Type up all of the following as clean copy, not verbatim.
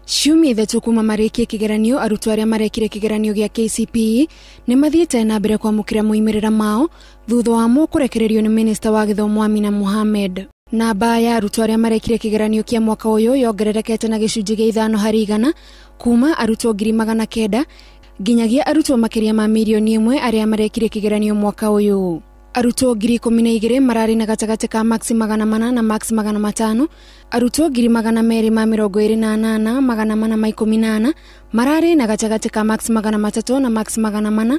Ciumia 3 kuma marĩkie kĩgeranio, arutwo arĩa marekire kĩgeranio gĩa KCPE nĩ mathiĩte na mbere kwamũkĩra moimĩrĩra mao thutha wamo kũrekererio nĩ Minista wa Gĩthomo Amina Mohamed. Namba ya arutwo arĩa marekire kĩgeranio kĩa mwaka ũyũ yongererekete na gĩcunjĩ gĩa 5 harĩ igana kuma arutwo 900,000 nginyagia arutwo makĩria ma 1 million arĩa marekire kĩgeranio mwaka ũyũ. Arutwo 12,000 mararĩ na gatagatĩ ka max 400 na max 500, arutwo 228,414 mararĩ na gatagatĩ ka max 300 na max 400,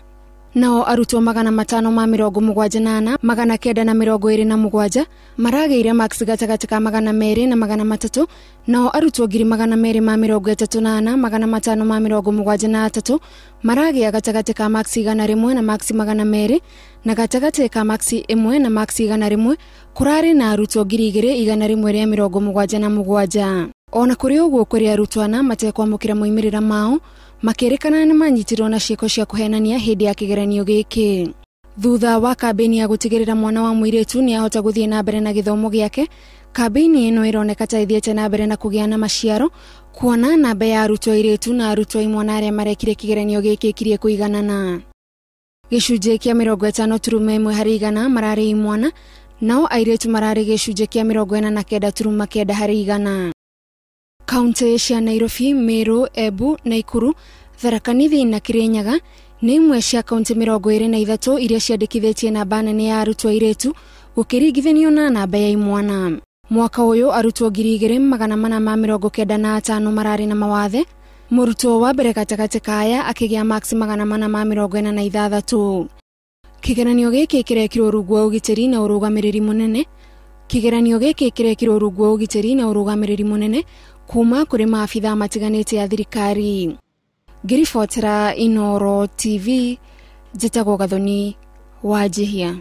nao arutwo 574,927 maragĩire max gatagatĩ ka 200 na 300, nao arutwo 234,573 maragĩa gatagatĩ ka max 100 na max 200, na gatagatĩ ka max 1 na max 101 kũrarĩ na arutwo 2,177. Ona kũrĩ ũguo, kũrĩ arutwo ana matekwamũkĩra moimĩrĩra mao makĩrĩkana nĩ manyitirwo na ciĩko cia kũhenania hĩndĩ ya kĩgeranio gĩkĩ. Thutha wa kambĩini ya gũtigĩrĩra mwana wa mũirĩtu nĩ ahota gũthiĩ na mbere na gĩthomo gĩake, kambĩini ĩno ĩroneka ta ĩthiĩte na mbere na kũgĩa na maciaro, kuona namba ya arutwo airĩtu na arutwo imwana arĩa marekire kĩgeranio gĩkĩ ĩkirie kũiganana. Gĩcunjĩ kĩa 50.1 harĩ igana mararĩ imwana, nao airĩtu mararĩ gĩcunjĩ kĩa 49.9 harĩ igana. Kaunti cia Nairobi, Meru, Embu, Nakuru, Tharaka Nithi na Kirinyaga nĩ imwe cia kaunti 23 iria ciandĩkithĩtie namba nene ya arutwo airĩtu gũkĩringithanio na namba ya imwana. Mwaka ũyũ arutwo 2,495 mararĩ na mawathe, mũrutwo wa mbere gatagatĩ ka aya akĩgĩa max 446. Kĩgeranio gĩkĩ kĩrekirwo rungu wa ũgitĩri na ũrũgamĩrĩri mũnene. Kĩgeranio gĩkĩ kĩrekirwo rungu wa ũgitĩri na ũrũgamĩrĩri mũnene kuma kũrĩ maabithaa matiganĩte ya thirikari. Ngĩribotera Inooro TV, njĩtagwo Gathoni Wanjihia.